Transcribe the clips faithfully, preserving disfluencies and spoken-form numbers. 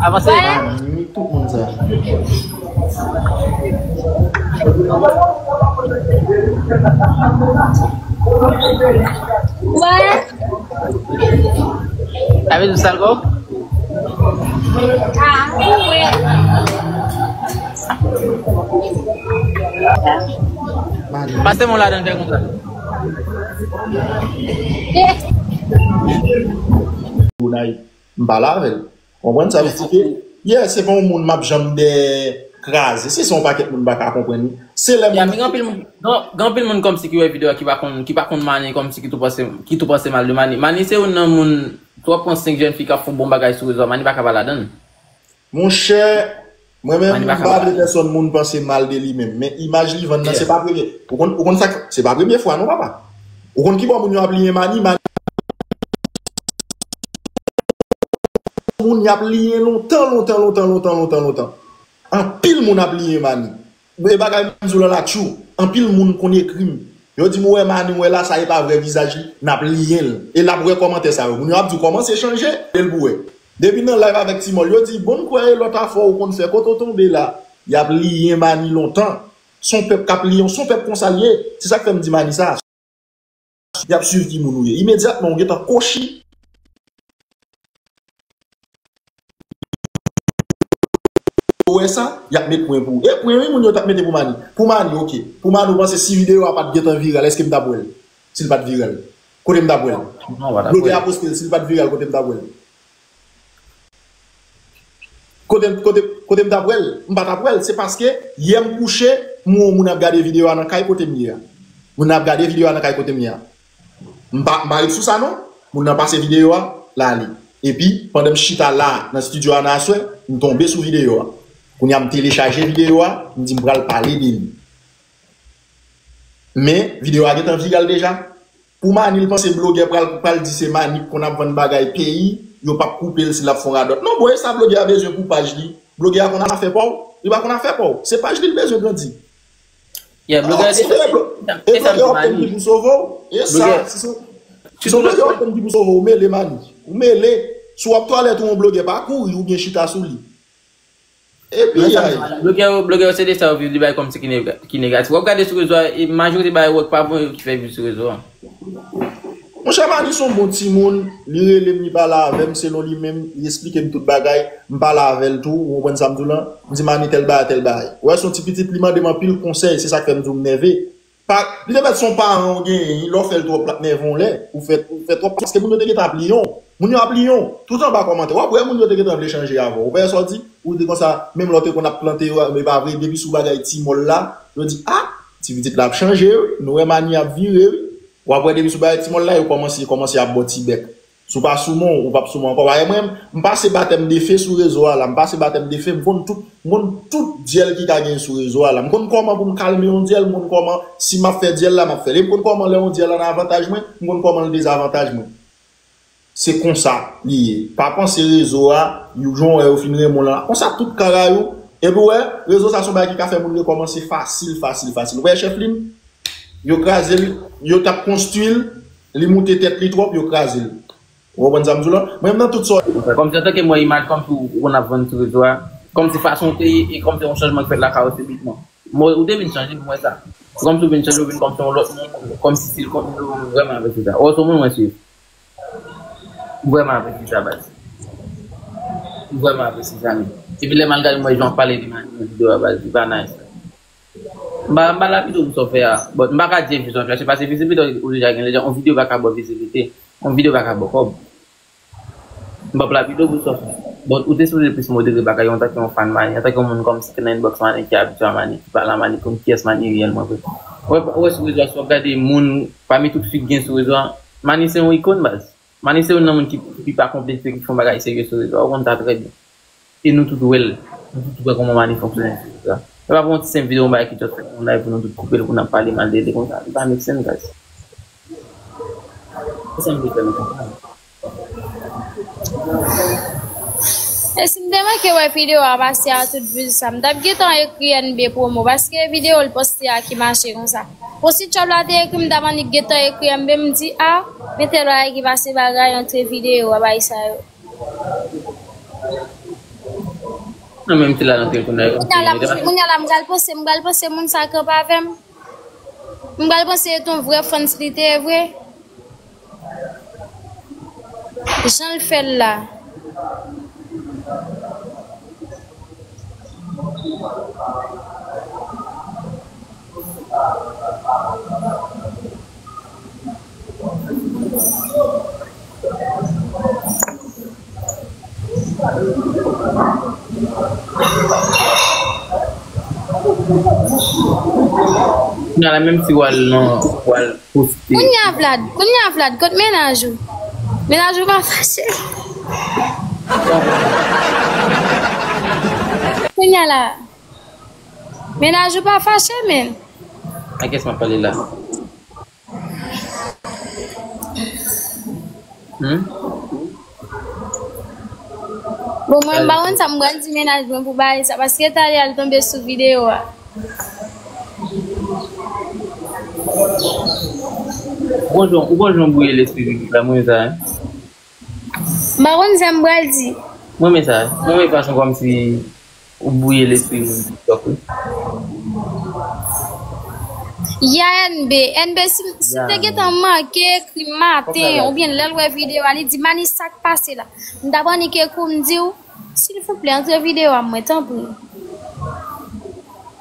Avanse. Wè. Tout moun sa. Wè. Avè nou salgo? Ah, wi. Pase mon ladan fè konsa. Ou nan M pale avè l. Konprann sa vle di ke, yeah, se pa yon moun m ap janm dèyè kraze. Se sa yon pakèt moun pa ka konprann. Se lè moun. Gen anpil moun, gen anpil moun kòmsi ki wè videyo a ki pa konn, ki pa konn Mani kòmsi ki tou panse, ki tou panse mal de Mani. Mani se youn nan moun, twòp pran senk jèn fi k ap fè bon bagay sou rezo a, Mani pa ka pa ladan l. Monchè, mwen menm, m pa vle pèsonn moun panse mal de li menm. Men imaj li vann nan, se pa premye. Ou konn, ou konn sa k, se pa premye fwa non, papa. Ou konn ki bò moun yo ap liyen Mani, Mani moun y ap liyen lontan, lontan, lontan, lontan, lontan, lontan. Anpil moun ap liyen Mani. E bagay m di w lan la tjou. Anpil moun konn ekri m. Yo di m, ou wè Mani, ou wè la, sa e pa vrè vizaj li, n ap liyen l. E l ap wè kòmantè sa yo. Moun yo ap di w kòmanse chanje, e l pou wè. Depi nan live avèk Ti Mòl, yo di, bon, n kwè e lòt afè ou konn fè, kote w tonbe la. Y ap liyen Mani lontan. Se yon pèp k ap liyen w, se yon pèp konsa l ye. Se sa k fè m di Mani sa. Y ap swiv ki moun ou ye. Imedyatman, ou gentan kochi. Ou wè sa, y ap met pwen pou ou. E pwen, wi, moun yo t ap mete pou Mani. Pou Mani, oke. Pou Mani, ou panse si videyo a pa t gentan viral, èske m t ap wè l? Si l pa t viral. Kote m t ap wè l? Non, w pa t ap wè l. Blogè a poste l, si l pa t viral, kote m t ap wè l? Kote, kote, kote m t ap wè l? M pa t ap wè l. Se paske yè m kouche, m wè yon moun ap gade videyo a nan kay kote m ye a. Moun nan ap gade videyo a nan kay kote m ye a. M pa, m pa ret sou sa non. Moun nan pase videyo a, l ale. Epi, pandan m chita la, nan estidyo a nan aswè, m tonbe sou videyo a. Kounye a, m telechaje videyo a, m di m pral pale de li. Men, videyo a gentan viral deja. Pou Mani, l panse blogè pral, pral di se Mani k konn ap vann bagay peyi, yo p ap koupe l si l ap fè yon radòt. Non, bro, e sa blogè a bezwen pou paj li? Blogè a konn afè pa w? Li pa konn afè pa w. Se paj li l bezwen grandi. Yeah, blogè a se sa, e blogè w ap tann ki pou sove w. E sa, si se, si se yon blogè w ap tann ki pou sove w, ou mele, Mani. Ou mele. Si w ap twalèt ou yon blogè, pa kouri, ou byen chita sou li. Epi, ay. Blogè yo, blogè yo se de sa yo viv, li bay kòmsi ki nega-, ki negatif. W ap gade sou rezo a, e majorite bagay ou wè k pa bon yo ki fè viv sou rezo a. Monchè, Mani se yon bon timoun, li rele m, li pale avè m, selon li menm, li esplike m tout bagay, m pale avè l tou, ou konprann sa m di w lan? M di, Mani, tèl bagay, tèl bagay. Ou wè, se yon ti pitit, li mande m anpil konsèy, se sa k fè m di w m nève. Pa, li te mèt se yon paran w genyen, lè w fè l twòp, l ap nève w lè. Ou fè, ou fè twòp, paske moun yo te gentan ap liyen w. Moun yo ap liyen w. Tout anba kòmantè. W ap wè moun yo te gentan vle chanje avè w. Ou wè sa w di? Ou di konsa, menm lè w te konn ap plante yo, men pa vre, depi sou bagay Ti Mòl la, yo di, a, ti pitit la ap chanje, wi. Nou wè Mani ap vire, wi. W ap wè depi sou bagay Ti Mòl la, yo kòmanse, kòmanse ap ba w ti bèk. Si w pa sou mwen, ou p ap sou mwen ankò. Paske mwen, m pase batèm de fe sou rezo a la. M pase batèm de fe, m konn tout, m konn tout dyèl ki ka genyen sou rezo a la. M konn kòman pou m kalme yon dyèl, m konn kòman, si m ap fè dyèl la, m ap fè l. E m konn kòman lè yon dyèl an avantaj mwen, m konn kòman l dezavantaj mwen. Se konsa li ye. Pa panse rezo a, yo, jan w wè yo fin renmen w lan. Konsa tout kara yo. Epi w wè, rezo sa se yon bagay ki ka fè moun rekòmanse fasil, fasil, fasil. Ou wè Chèflin? Yo kraze l, yo t ap konstwi l, li moute tèt li twòp, yo kraze l. Ou konprann sa m di w lan? Mwen menm nan tout sa. Kòmsi antanke mwen, imaj kòmsi ou konn ap vann sou rezo a, kòmsi fason w te ye, e kòmsi yon chanjman k fèt lakay ou sibitman. Mwen, ou te vin chanje, mwen wè sa. Kòmsi ou vin chanje, ou vin kòmsi yon lòt moun, kòmsi si l konn ou vrèman apresye sa. Ou se yon moun mwen swiv. M vrèman apresye sa, baz. M vrèman apresye sa, men. Epi lè m al gade, m wè jan w ap pale de Mani nan videyo a, baz, li pa nice. M pa, m pa lapide w pou sa w fè a. But m pa ka di e vizyon w fè, se paske vizibilite ou deja gen, lè yon videyo pa ka ba w vizibilite, yon videyo pa ka ba w kòb. M p ap lapide w pou sa w fè. But ou te sipoze plis modere bagay yo antanke yon fan Mani, antanke yon moun kòmsi ki nan inbox Mani, ki abitye a Mani, ki pale a Mani, konn kiyès Mani reyèlman vre. Ou wè, ou wè sou rezo a, si w ap gade moun, pami tout fi k gen sou rezo a, Mani se yon ikòn, baz. Mani se youn nan moun ki, ki pi pa konplekse, ki fè yon bagay serye sou rezo a. Ou konn sa trè byen. E nou tout wè l. Nou tout wè kòman Mani fonksyone sou rezo a. E pa pou yon ti senp videyo, yon bagay ki just fèt, yon live pou nou tout koupe l, pou n ap pale mal de li konsa. Li pa make sense, guys. Se sa m vle fè nou konprann. E si m te manke wè videyo a pase a tout views sa, m t ap gentan ekri N B promo, paske videyo l poste a ki mache konsa. Bon, si Tchòb la te ekri m, m t ap annik gentan ekri N B, m di, a, men tèl bagay ki pase bagay antre videyo a, bagay sa yo. Nan menm ti la nan telefòn nan. Kounye a la, kounye a la, m pral panse, m pral panse moun sa kanpe avè m. M pral panse e t on vrè fans li te ye vre. Jan l fè l la. Kounye a la, menm si w al nan, w al poste. Kounye a, Vlad, kounye a, Vlad, kot mennaj ou? Mennaj ou pa fache? Kounye a la, mennaj ou pa fache, men? A kiyès m ap pale la? Hmm? Bon, mwen, m pa konn sa m pral di mennaj mwen pou bagay sa, paske talè a l tonbe sou videyo a. Ou konn jan, ou konn jan w bwouye lespri piblik la, mwen menm sa, hein? M pa konn sa m pral di. Mwen menm sa, mwen menm fason kòmsi ou bwouye lespri moun TikTok, wi. Ya N B, N B, si, si m te gentan manke ekri maten, oubyen lè l wè videyo a, li di, "Mani, sa k pase la?" M t ap annik ekri w, m di w, "Silvouplè, antre videyo a mwen, tanpri."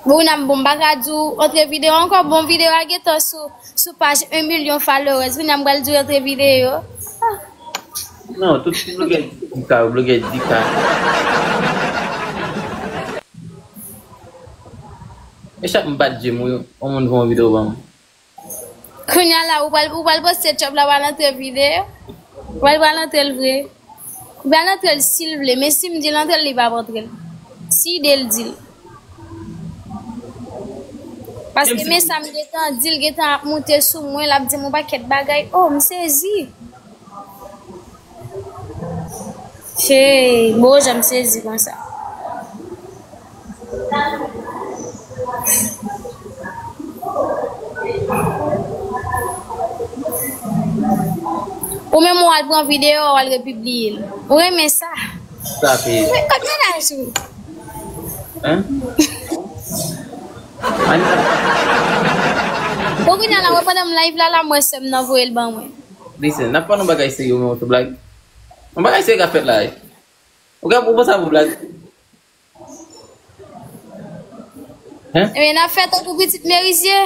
Bon, n ap, bon, m pa ka di w antre videyo ankò, bon, videyo a gentan sou, sou paj en milyon followers, kounye a m pral di w antre videyo. Ah. Non, tout ti blogè di ka, blogè di ka. E chak m bat je m, wi, yon moun fè yon videyo ban mwen. Kounye a la, ou pral, ou pral poste chòp la, ou pral antre videyo. Ou pral, pral antre l vre. Ou pral antre l si l vle, men si m di l antre l, li p ap antre l. Si ide l di l. Paske men sa m gentan di l, gentan ap moute sou mwen, l ap di m yon pakèt bagay. Oh, m sezi. Hey, bon, jan m sezi konsa. Ou menm ou al pran videyo, ou al repibliye l. Ou renmen sa? Sa fè. Men, kot mennaj ou? Hein? Bon, kounye a la, mwen pandan m live la, la, mwen sè m nan voye l ban mwen. Listen, n ap pale yon bagay serye, men w sou blag. Yon bagay serye k ap fèt la, wi. Ou ka, ou panse a pou blag? Hein? Ebyen, n ap fè tankou pitit Merizye.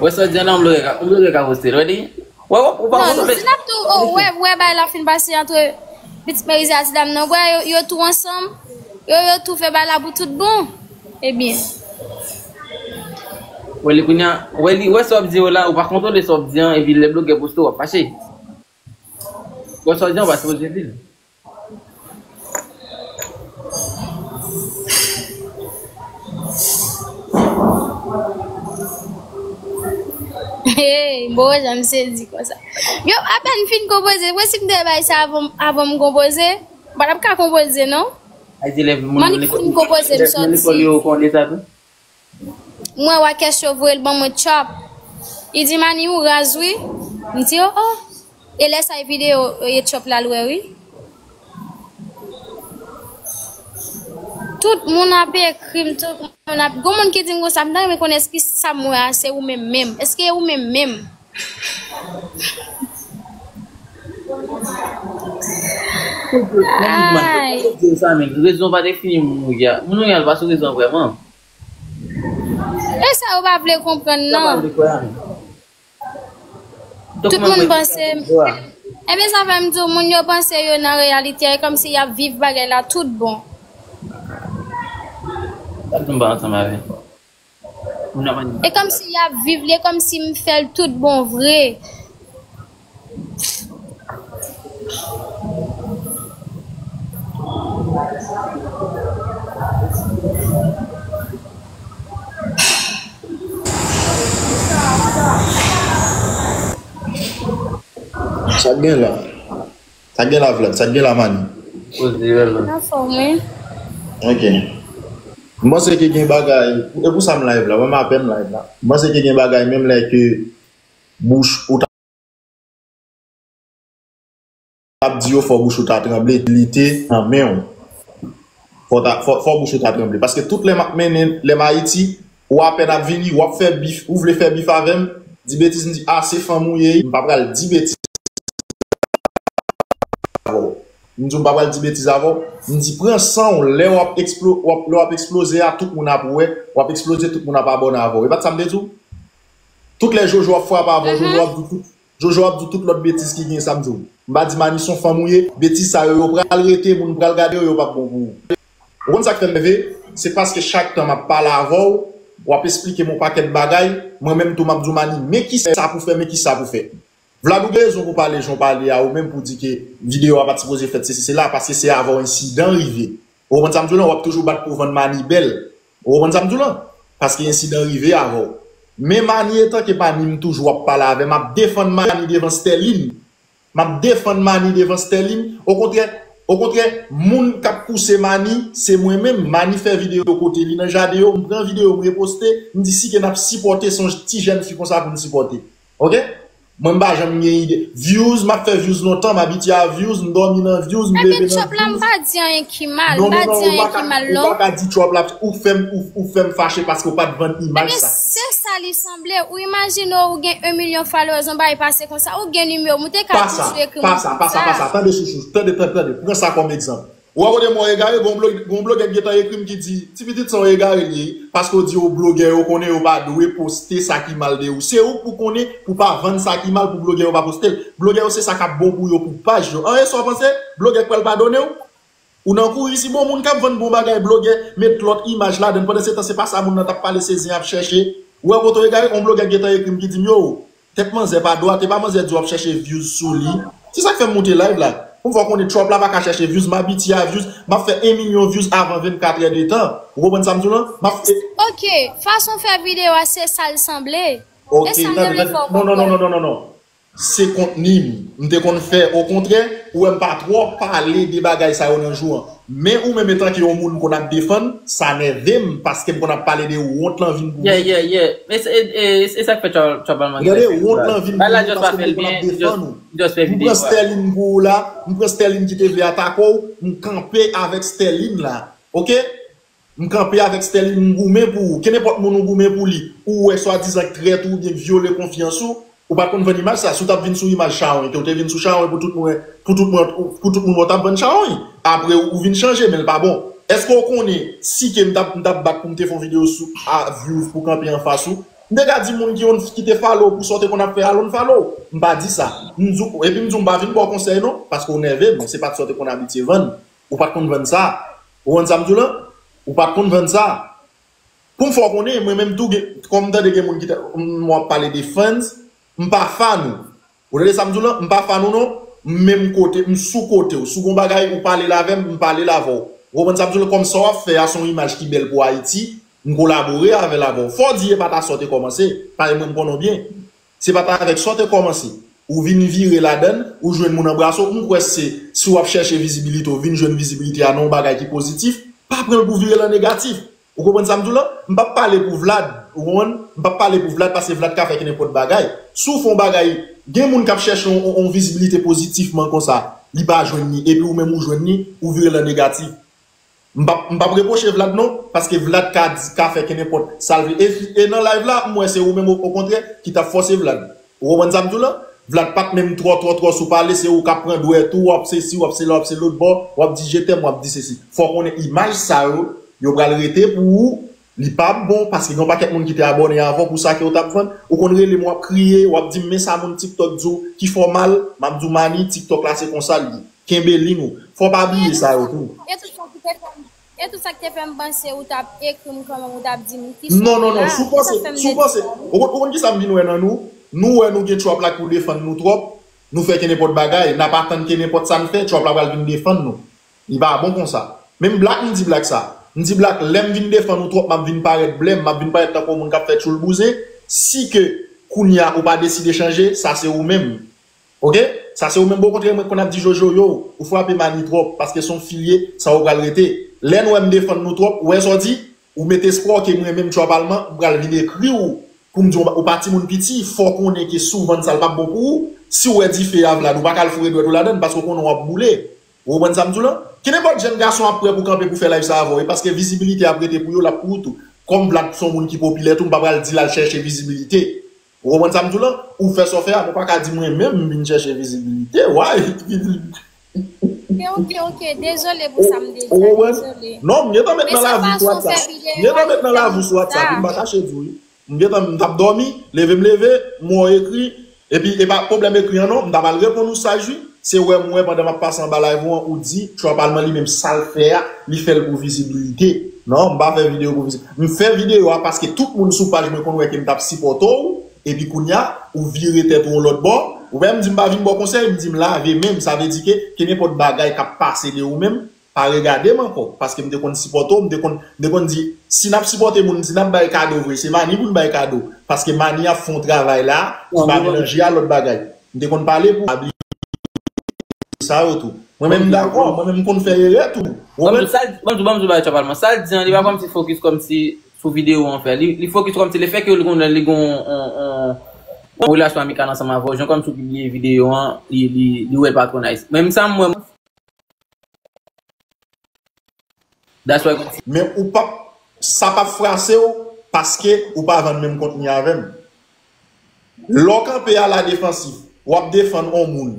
Wè sa w di an la, yon blogè ka, yon blogè ka poste l, wè li? Wè, wè, ou pa konn. Non, si n ap tou, oh, wè, wè, bagay la fin pase antre pitit Merizye a ti dam nan, wè, yo, yo tou ansanm, yo, yo tou fè bagay la pou tout bon. Ebyen. Wè li kounye a, wè li, wè sa w ap di yo la, ou pa kontwole sa w ap di an, epi lè blogè poste w ap fache. Wè sa w di an, ou pa sipoze di l. Hey, bon, jan m sezi konsa. Yo, apèn fin konpoze. Mwen, si m te bay sa avan, avan m konpoze, m pa t ap ka konpoze, non. Ay, di lèv moun. Mwen, li fin konpoze, m sòti. Lekòl yo konnen sa tou. Mwen wè kèch yo voye l ban mwen chòp. Li di, "Mani, ou raz, wi." M di, "Oh, oh." E lè sa e videyo, e chòp la l wè, wi. Tout moun ap ekri m, tout moun ap, gon moun ki di m konsa, m ta renmen konnen èske sa m wè a, se ou menm menm. Èske e ou menm menm? Ay. Rezon pa defini moun ou ye a. Moun ou ye a, l pa sou rezon vrèman. E sa yo pa vle konprann, non. Tout moun panse. Ebyen, sa fè m di w, moun yo panse yo nan reyalite a, e kòmsi y ap viv bagay la tout bon. Sa di m pa ansanm avè. E kòmsi y ap viv li, e kòmsi m fè l tout bon vre. Sa k gen la? Sa k gen la, Vlad? Sa k gen la, Mani? Poze, Vlad. Anfòm, wi. Ok. M panse ke gen bagay, e pou sa m live la, mwen m apèn live la. M panse ke gen bagay, menm lè ke bouch ou ta ap di yo fò bouch ou ta tranble, li te nan men w. Fò, ta, fò, fò bouch ou ta tranble. Paske tout lè m ap mennen, lè m Ayiti, ou apèn ap vini, w ap fè bif, ou vle fè bif avè m, di betiz, m di, a, se fanm ou ye, m pa pral di betiz avè w. M di w, m pa pral di betiz avè w. M di, pran san w, lè w ap, eksplo, w ap, lè w ap eksploze a, tout moun ap wè, w ap eksploze, tout moun ap abòne avè w. E pa t sa m te di w? Tout lè Jojo ap frape avè w, Jojo ap di tout, Jojo ap di tout lòt betiz ki gen, sa m di w. M pa di Mani se yon fanm ou ye, betiz sa yo, yo pral rete, moun pral gade yo, yo p ap bon pou ou. Ou konn sa k fè m nève? Se paske chak tan m ap pale avè w, w ap esplike m yon pakèt bagay, mwen menm tou m ap di w Mani, men kisa pou fè, men kisa pou fè. Vlad, ou gen rezon pou pale jan w pale a, ou menm pou di ke videyo a pa t sipoze fèt, sesi, sela, paske se avè w ensidan rive. Ou konprann sa m di w lan? W ap toujou bat pou vann Mani bèl. Ou konprann sa m di w lan? Paske ensidan rive avè w. Men Mani, etanke Mani, m toujou ap pale avè, m ap defann Mani devan Sterline. M ap defann Mani devan Sterline. Okontrè, okontrè, moun k ap pouse Mani, se mwen menm. Mani fè videyo kote li nan jaden yo, m pran videyo, m reposte, m di si ke n ap sipòte, se yon ti jèn fi konsa pou n sipòte. Oke? Mwen, m pa janm gen ide. Views, m ap fè views lontan, m abitye a views, m dòmi nan views, m leve nan views. Ebyen, Trump la, m pa di anyen ki mal, m pa di anyen ki mal, non. Non, non, non, ou pa ka, ou pa ka di Trump la, ou fè m, ou, ou fè m fache paske ou pa t vann imaj sa. Ebyen, se sa li sanble. Ou imajine w, ou gen yon milyon followers, yon bagay pase konsa, ou gen nimewo m, ou te ka toujou ekri m konsa. Pa sa, pa sa, pa sa, pa sa. Tande, chouchou, tande, tande, tande. Pran sa kòm egzanp. Ou wè kote mò egare, gon blo-, gon blogè k gentan ekri m ki di, ti pitit sa w egare l ye, paske w di yo blogè yo konnen yo pa dwe poste sa ki mal de ou. Se ou k pou konnen pou pa vann sa ki mal pou blogè yo pa poste l. Blogè yo se sa k ap bon pou yo pou paj yo. Anyen sa w panse, blogè k pral padone w? Ou nan kouri si bon moun k ap vann bon bagay, blogè met lòt imaj ladann, pandan se tan se pa sa moun nan t ap pale, se zen ap chèche. Ou wè kote w egare, gon blogè k gentan ekri m ki di m yo, tèt manzè pa dwat, e pa manzè di w ap chèche views sou li. Se sa k fè m moute live la. Pou m fè w konnen Trump la pa ka chèche views, m abitye a views, m ap fè yon milyon views avan vennkat è de tan. Ou konprann sa m di w lan? M ap fè. Ok, fason w fè videyo a, se sa l sanble. E sa m te vle fè w konprann. Non, non, non, non, non, non, non. Se kontni m. M te konn fè, okontrè, ou wè m pa twò pale de bagay sa yo nan jou an. Men ou menm etanke yon moun konn ap defann, sa nève m, paske m konn ap pale de wont lan vin pou ou. Yeah, yeah, yeah. E, e, e, e sa k fè Trump, Trump al manke. Gade, wont lan vin pou ou paske moun konn ap defann ou. M pran Sterline pou ou la, m pran Sterline ki te vle atake w, m kanpe avèk Sterline la. Oke? M kanpe avèk Sterline, m goumen pou ou. Kenenpòt moun ou goumen pou li, ou wè swadizan k trèt ou oubyen k vyole konfyans ou, ou pa t konn vann imaj sa. Si w t ap vin sou imaj chawony, ke w te vin sou chawony pou tout moun, pou tout moun, pou tout moun wè w t ap vann chawony. Apre ou, ou vin chanje, men l pa bon. Èske w konnen si ke m t ap, m t ap bat pou m te fè yon videyo sou a views pou kanpe anfas ou? M te ka di moun ki yon, ki te follow ou pou sa w te konn ap fè a l unfollow w. M pa di sa. M di w, epi m di w m pa vin ba w konsèy non, paske w nève m, se pa t sa w te konn abitye vann. Ou pa t konn vann sa. Ou konn sa m di w lan? Ou pa t konn vann sa. Pou m fè w konnen, mwen menm tou, gen, kòm m tande gen moun ki ta, m, m ap pale de fans, m pa fan ou. Ou tande sa m di w lan? M pa fan ou non. M menm kote, m sou kote w. Si w gon bagay, ou pale l avè m, m pale l avè w. Ou konprann sa m di w lan? Kòm sa w ap fè a, se yon imaj ki bèl pou Ayiti, m kolabore avè l avè w. Fò w di e pa ta sa w te kòmanse. Paske mwen m konnen w byen. Se pa t avèk sa w te kòmanse. Ou vin vire ladann, ou jwenn moun anbrase w. M kwè se si w ap chèche vizibilite, w vin jwenn vizibilite a nan yon bagay ki pozitif, pa pran l pou vire l an negatif. Ou konprann sa m di w lan? M p ap pale pou Vlad, ou konprann? M p ap pale pou Vlad paske Vlad ka fè kenenpòt bagay. Si w fè yon bagay, gen moun k ap chèche yon, yon, yon vizibilite pozitifman konsa, li pa jwenn li, epi ou menm ou jwenn li, ou vire l an negatif. M p ap, m p ap repwoche Vlad non, paske Vlad ka di, ka fè kenenpòt sa l vle. E, e nan live la, m wè se ou menm, o, okontrè, ki t ap fòse Vlad. Ou konprann sa m di w lan? Vlad pa t menm twò, twò, twò sou pale, se ou k ap pran dwèt ou, w ap sesi, w ap sela, w ap se lòt bò, w ap di je t'aime, w ap di sesi. Fò w konnen imaj sa yo, yo pral rete pou ou, li p ap bon, paske gen yon pakèt moun ki te abòne avè w pou sa ke w t ap vann. Ou konn rele m, w ap kriye, w ap di m, men sa moun TikTok di w ki fè w mal, m ap di w, Mani, TikTok la se konsa l ye. Kenbe liy ou. Fò w pa bliye sa yo tou. E tout sa ki te fè m, e tout sa ki te fè m panse ou t ap ekri m kanmenm, ou t ap di m ki sa. Non, non, non, si w panse, si w panse, ou konn, ou konn kisa m vin wè nan nou? Nou wè nou gen Trump la k pou defann nou twòp, nou fè kenenpòt bagay, n ap atann kenenpòt sa n fè, Trump la pral vin defann nou. Li pa bon konsa. Menm Black, m di Black sa. M di Black, lè m vin defann ou twòp, m ap vin parèt blèm, m ap vin parèt tankou yon moun k ap fè tchoul bouzen. Si ke kounye a ou pa deside chanje, sa se ou menm. Oke? Sa se ou menm. Bon, okontrè, mwen konn ap di Jojo, yo, ou frape Mani twòp, paske se yon filye, sa ou pral rete. Lè n wè m defann nou twòp, ou wè sa w di? Ou mete espwa w ke mwen menm, Trump Alman, m pral vin ekri w pou m di w, ou pa timoun piti, fò w konnen ke si w vann sa, l p ap bon pou ou. Si w wè dife a, Vlad, ou pa ka al foure dwèt ou ladann, paske w konnen w ap boule. Ou konprann sa m di w lan? Ki nenpòt jèn gason ap prè pou kanpe pou fè live sa avè w, e paske vizibilite ap rete pou yo, l ap pou ou tou. Kòm Vlad se yon moun ki popilè tou, m pa pral di l al chèche vizibilite. Ou konprann sa m di w lan? Ou fè sa w fè a, mwen pa ka di mwen menm m vin chèche vizibilite. Why? Ok, ok, ok. Dezole pou sa m te di a. Dezole. Non, m gentan met nan lavi sou WhatsApp. M gentan met nan lavi sou WhatsApp, m pa kache di w. M gentan, m t ap dòmi, leve m leve, m wè w ekri, epi e pa pwoblèm ekri an non, m ta pral reponn ou sa jwi, se wè m wè pandan m ap pase anba live ou an, ou di Trump Alman li menm sa l fè a, li fè l pou vizibilite. Non, m pa fè videyo pou vizibilite. M fè videyo a paske tout moun sou paj mwen konn wè ke m t ap sipòte w, epi kounye a, ou vire tèt ou yon lòt bò, ou wè m di m pa vin ba w konsèy, m di m lave men m, sa vle di ke, ke nenpòt bagay k ap pase de ou menm, pa regade m ankò, paske m te konn sipòte w, m te konn, m te konn di, si n ap sipòte moun, si n ap bay kado vre, se Mani pou n bay kado, paske Mani ap fè yon travay la, ki pa melanje a lòt bagay. M te konn pale pou sa yo tou. Mwen menm m dakò, mwen menm m konn fè erè tou. Ou konprann? Sa l di, ban m di w bagay Trump Alman, sa l di an, li pa kòmsi fokis kòmsi sou videyo an fè. Li, li fokis kòmsi le fè ke li gon, li gon on, on, on relasyon amikal ansanm avè w, jan kòmsi w pibliye videyo an, li, li, li wè l pa twò nice. Menm sa m wè, Men ou p ap, sa p ap frase w paske ou pa vann menm kontni avè m. Lè w kanpe a la defansif, w ap defann on moun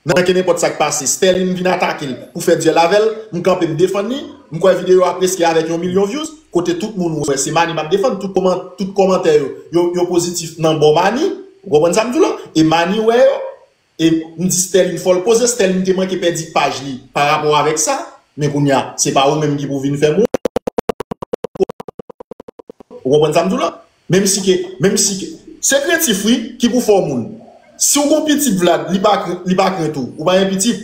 nan ke nenpòt sa k pase, Sterline vin atake l pou fè dyèl avè l, m kanpe m defann li, m kwè videyo a preske avèk yon milyon views, kote tout moun wè se Mani m ap defann, tout kòman, tout kòmantè yo, yo, yo pozitif nan bò Mani, ou konprann sa m di w lan? E Mani wè yo, E m di Sterline fò l poze, Sterline te manke pèdi paj li pa rapò avèk sa, men kounye a, se pa ou menm ki pou vin fè m wont. Ou konprann sa m di w lan? Menm si ke, menm si ke, se krentif wi ki pou fè w moun. Si w gon pitit Vlad, li pa, li pa krent ou, ou pa gen pitit,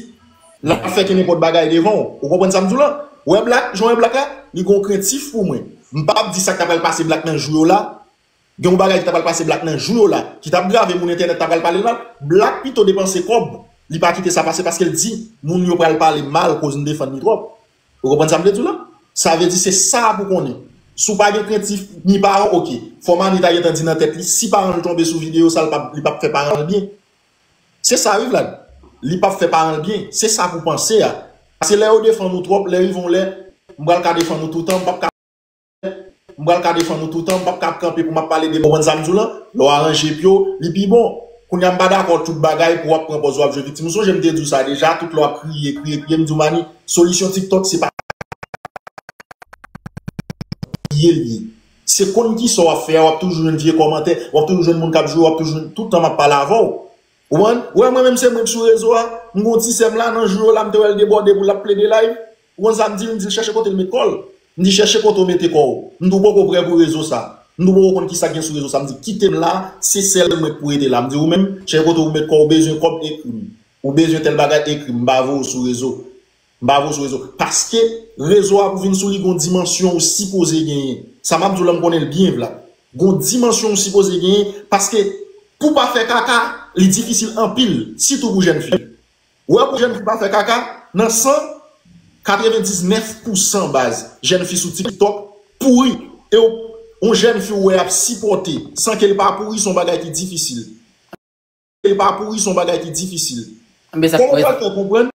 l ap fè ke nenpòt bagay devan w. Ou konprann sa m di w lan? Ou wè Black, jan w wè Black la, li gon krentif pou mwen. M p ap di sa k ta pral pase Black nan jou yo la, Gen yon bagay ki ta pral pase Black nan jou yo la, ki t ap grave moun entènèt ta pral pale l mal. Black pito depanse kòb, li pa kite sa pase paske l di moun yo pral pale mal koz m defann li twòp. Ou konprann sa m vle di w lan? Sa vle di se sa pou konnen. Si w pa gen krentif ni paran, oke. Fò Mani ta gentan di nan tèt li, si paran l tonbe sou videyo sa, li p ap, li p ap fè paran l byen. Se sa wi Vlad. Li p ap fè paran l byen. Se sa pou panse a. Paske lè yo defann ou twòp, lè rive yon lè, m pral ka defann ou toutan, m p ap ka M pral ka defann ou toutan, m p ap ka ap kanpe pou m ap pale de moun sa m di w lan. Lè w aranje pye w, li pi bon. Kounye a m pa dakò tout bagay pou w ap pran pòz w ap jwe viktim. Ou sonje m te di w sa deja, tout lè w ap kriye, kriye, kriye, m di w Mani, solisyon TikTok se pa kriye l ye. Se konn kisa w ap fè a, w ap toujou jwenn vye kòmantè, w ap toujou jwenn moun k ap jwe, w ap toujou jwenn, tout tan m ap pale avè w. Ou konprann? Ou wè mwen menm se mwen k sou rezo a, m gon ti sè m la nan jou yo la, m te wè l debòde pou l ap plede live. Ou konn sa m di l? M di l chèche kote l met kò l. M di chèche kote w mete kò w. M di w poko prè pou rezo sa. M di w poko konn kisa k gen sou rezo sa. M di kite m la, se sèl mwen k pou rete la. M di ou menm, chèche kote w met kò w, ou bezwen kòb, ekri m. Ou bezwen tèl bagay, ekri m. M pa voye w sou rezo. M pa voye w sou rezo. Paske rezo a pou vin sou li gon dimansyon ou sipoze genyen. Sa m ap di w la m konnen l byen Vlad. Gon dimansyon ou sipoze genyen paske pou pa fè kaka, li difisil anpil, sitou pou jèn fi. Ou wè pou jèn fi pa fè kaka, nan san katrevendiznèf pousan baz jèn fi sou TikTok pouri. E w, yon jèn fi ou wè ap sipòte san ke l pa pouri, se yon bagay ki difisil. Ke l pa pouri, se yon bagay ki difisil. Kòman w pral fè konprann